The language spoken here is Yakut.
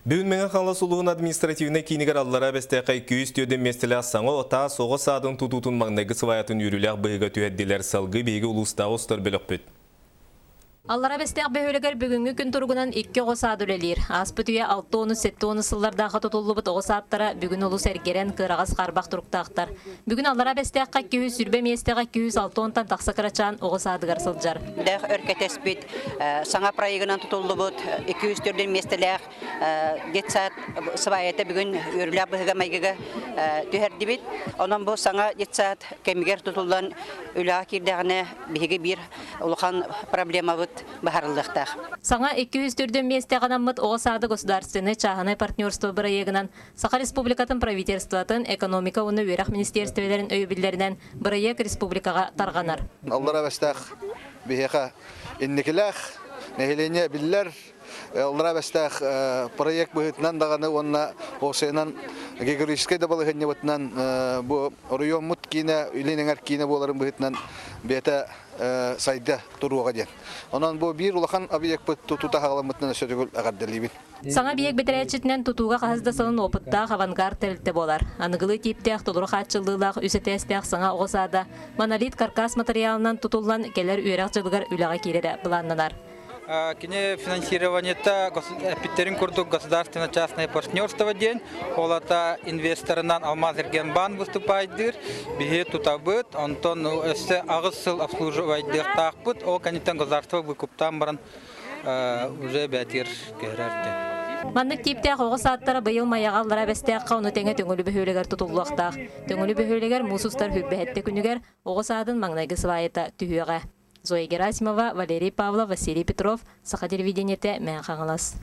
Бүгүн Мэҥэ Хаҥалас улууһун административнай киинигэр Аллараа Бэстээххэ 204 миэстэлээх саҥа таас оҕо саадын тутуутун маҥнайгы сваятын үөрүүлээх быһыыга түһэрдилэр. Салгыы биһиги улуустааҕы устар бөлөхпүт. Аллара Бэстээх бөһүөлэгэр бүгүҥҥү күн туругунан икки оҕо саада үлэлиир. Ааспыт үйэ 60-70 сыллардаахха тутуллубут оҕо саадтара бүгүн олус эргэрэн, кыараҕас хаарбах туруктаахтар. Бүгүн Аллара Бэстээххэ 220 миэстэҕэ 260-тан тахса кырачаан оҕо саадыгар сылдьар. Дээх өр кэтэспит саҥа проегынан тутуллубут 204 миэстэлээх детсад сваята бүгүн үөрүүлээх быһыыга-майгыга түһэрдибит. Онон бу саҥа детсад кэмигэр тутуллан үлэҕэ киирдэҕинэ биһиги биир улахан проблемабыт быһаарыллыахтаах. Саҥа 204 миэстэҕэ анаммыт оҕо саада государственнай чааһынай партнерство бырайыагынан Саха Республикатын правительствотын, экономика уонна үөрэх министиэристибэлэрин өйөбүллэринэн бырайыак республикаҕа тарҕанар. Аллара Бэстээх биһиэхэ инникилээх, нэһилиэнньэ биллэр, Аллара Бэстээх проект быһыытынан даҕаны уонна уопсайынан географическай да балаһыанньабытынан бу оройуоммут киинэ Илин эҥэр киинэ буоларын быһыытынан бэйэтэ сайда туруоҕа диэн. Онон бу биир улахан объекпыт тутуута хаҕаламмытынан өссө төгүл эҕэрдэлиибин. Саҥа объект бэдэрээччитинэн тутууга хаһыс да сылын опыттаах авангард тэрилтэ буолар. Аныгылыы тииптээх толору хааччыллыылаах үс этээстээх саҥа оҕо саада монолит каркас матырыйаалынан тутуллан кэлэр үөрэх дьылыгар үлэҕэ киирэрэ былааннанар. Кини финансированиета эппиттэрин курдук государственно-частное партнерство диэн, ол ата инвесторынан Алмаз-Эргенбаан выступайдыыр, биһи тутабыт, онтон өссө аҕыс сыл обслуживайдыахтаахпыт, ол кэнниттэн государство выкуптаан баран уже бээтигэр көһөрөр диэн. Маннык тииптээх оҕо саадтара быйыл Майаҕа Аллараа Бэстээххэ ону тэҥэ Төҥүлү бөһүөлэгэр тутуллуохтаах. Төҥүлү бөһүөлэгэр муус устар сүүрбэһэттэ күнүгэр оҕо саадын маҥнайгы сваята түһүөҕэ. Зоя Герасимова, Валерий Павлов, Василий Петров, Саха телевидениетэ, Мэҥэ Хаҥалас.